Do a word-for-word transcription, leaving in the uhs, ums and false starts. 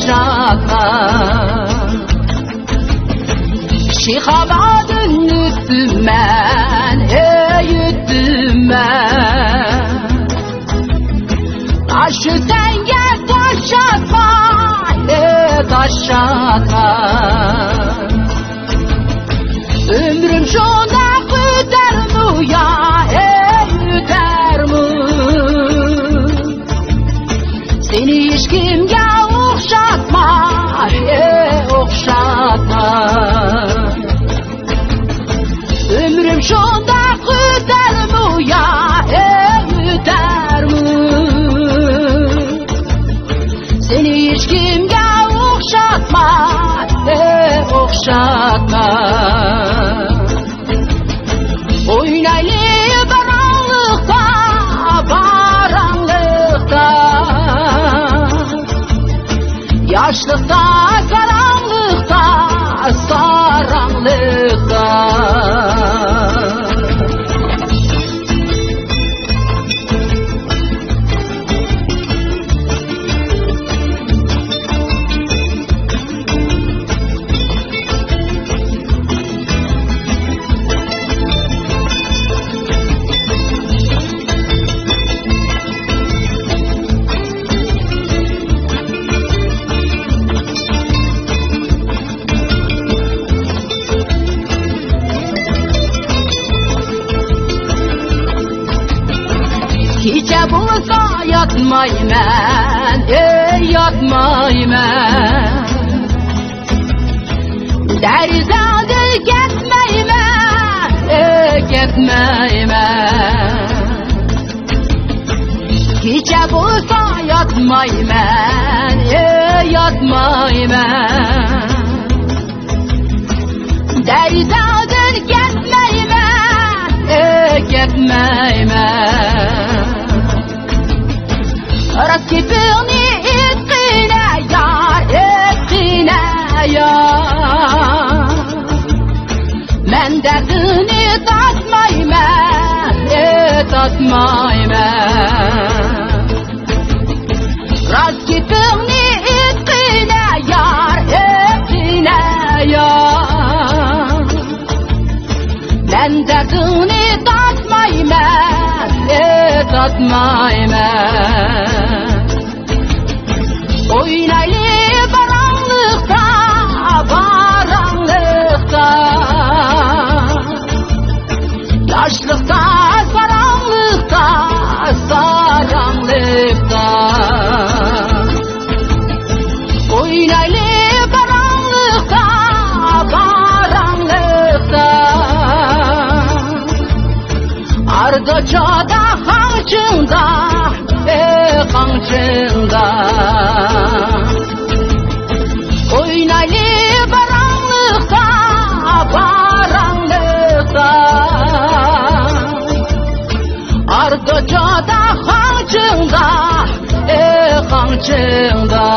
شاتلار. شىخابادىن ئۆتتۈم مەن، ئەي، ئۆتتۈم مەن. ئاشۇ تەڭگە تاش ئاتماي، ئەي، تاش ئاتماي. ئۆمرۈم شۇنداق ئۆتەرمۇ يا، ئەي، ئۆتەرمۇ؟ سېنى ھېچكىمگە ئوخشاتماي، ئوخشاتماي. ئۆمرۈم شۇنداق ئۆتەرمۇ يا، ئۆتەرمۇ؟ سېنى ھېچكىمگە ئوخشاتماي، ئوخشاتماي. ئوينايلى باراڭلىقتا، باراڭلىقتا. ياشلىقتا، ساراڭلىقتا، ساراڭلىقتا. كېچە بولسا ياتمايمەن، ئەي، ياتمايمەن. دېرىزەڭدىن كەتمەيمەن، ئەي، كەتمەيمەن. كېچە بولسا ياتمايمەن، ئەي، ياتمايمەن. دەريادىن كەتمەيمەن، ئەي، كەتمەيمەن. راست گېپىڭنى ئېيتقىنە يار، ئېيتقىنە يار. مەن دەردىڭنى تاتمايمەن، ئەي، تاتمايمەن. راست گېپىڭنى ئېيتقىنە يار، ئېيتقىنە يار. مەن دەردىڭنى تاتمايمەن، ئەي، تاتمايمەن. ئوينايلى باراڭلىقتا، باراڭلىقتا. ياشلىقتا، ساراڭلىقتا، ساراڭلىقتا. ئوينايلى باراڭلىقتا، باراڭلىقتا. ئاردا چادا خاڭچىڭدا، ئەي، خاڭچىڭدا. ئوينايلى باراڭلىقتا، باراڭلىقتا. ئاردا چادا خاڭچىڭدا، ئەي، خاڭچىڭدا.